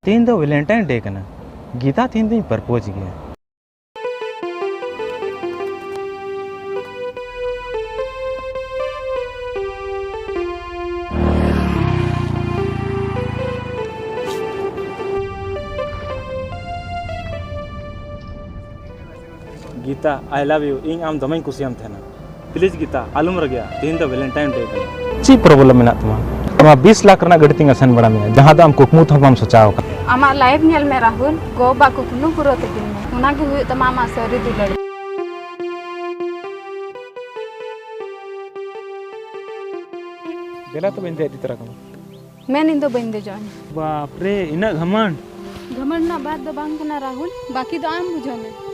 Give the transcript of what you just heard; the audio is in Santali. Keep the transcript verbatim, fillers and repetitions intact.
ᱛᱮᱦᱮᱧ ᱫᱚ ᱵᱷᱮᱞᱮᱱᱴᱟᱭᱤᱱ ᱰᱮ ᱠᱟᱱᱟ᱾ ᱜᱤᱛᱟ, ᱛᱮᱦᱮᱧ ᱫᱚᱧ ᱯᱨᱚᱯᱳᱡᱽ ᱜᱮᱭᱟ᱾ ᱜᱤᱛᱟ, I love you. ᱤᱧ ᱟᱢ ᱫᱚᱢᱮᱧ ᱠᱩᱥᱤᱭᱟᱢ ᱛᱟᱦᱮᱱᱟ᱾ ᱯᱞᱤᱡᱽ ᱜᱤᱛᱟ, ᱟᱞᱚᱢ ᱨᱟᱹᱜᱤᱜᱼᱟ᱾ ᱛᱮᱦᱮᱧ ᱫᱚ ᱵᱷᱮᱞᱮᱱᱴᱟᱭᱤᱱ ᱰᱮ ᱠᱟᱱᱟ᱾ ᱪᱮᱫ ᱯᱨᱚᱵᱞᱮᱢ ᱢᱮᱱᱟᱜ ᱛᱟᱢᱟ? ᱱᱚᱣᱟ ᱵᱤᱥ ᱞᱟᱠᱷ ᱨᱮᱱᱟᱜ ᱜᱟᱹᱰᱤ ᱛᱤᱧ ᱟᱥᱮᱱ ᱵᱟᱲᱟ ᱢᱮᱭᱟ, ᱡᱟᱦᱟᱸ ᱫᱚ ᱟᱢ ᱠᱩᱠᱢᱩ ᱛᱮᱦᱚᱸ ᱵᱟᱢ ᱥᱚᱪᱟᱣ ᱟᱠᱟᱫ᱾ ᱟᱢᱟᱜ ᱞᱟᱭᱤᱯᱷ ᱧᱮᱞ ᱢᱮ ᱨᱟᱦᱩᱞ, ᱜᱚ ᱵᱟᱵᱟ ᱠᱩᱠᱢᱩ ᱯᱩᱨᱟᱹᱣ ᱛᱟᱹᱠᱤᱱ ᱢᱮ, ᱚᱱᱟ ᱜᱮ ᱦᱩᱭᱩᱜ ᱛᱟᱢᱟ ᱟᱢᱟᱜ ᱥᱟᱹᱨᱤ ᱫᱩᱞᱟᱹᱲ᱾ ᱫᱮᱞᱟ ᱛᱚᱵᱮ ᱤᱧ ᱫᱚ ᱤᱫᱤ ᱛᱚᱨᱟ ᱠᱟᱢᱟ᱾ ᱢᱮᱱ, ᱤᱧ ᱫᱚ ᱵᱟᱹᱧ ᱫᱮᱡᱚᱜᱼᱟ᱾ ᱵᱟᱯ ᱨᱮ, ᱤᱱᱟᱹᱜ ᱜᱷᱟᱢᱟᱱᱰ? ᱜᱷᱟᱢᱟᱱᱰ ᱨᱮᱱᱟᱜ ᱵᱟᱛ ᱫᱚ ᱵᱟᱝ ᱠᱟᱱᱟ ᱨᱟᱦᱩᱞ, ᱵᱟᱠᱤ ᱫᱚ ᱟᱢ ᱵᱩᱡᱷᱟᱹᱣ ᱢᱮ᱾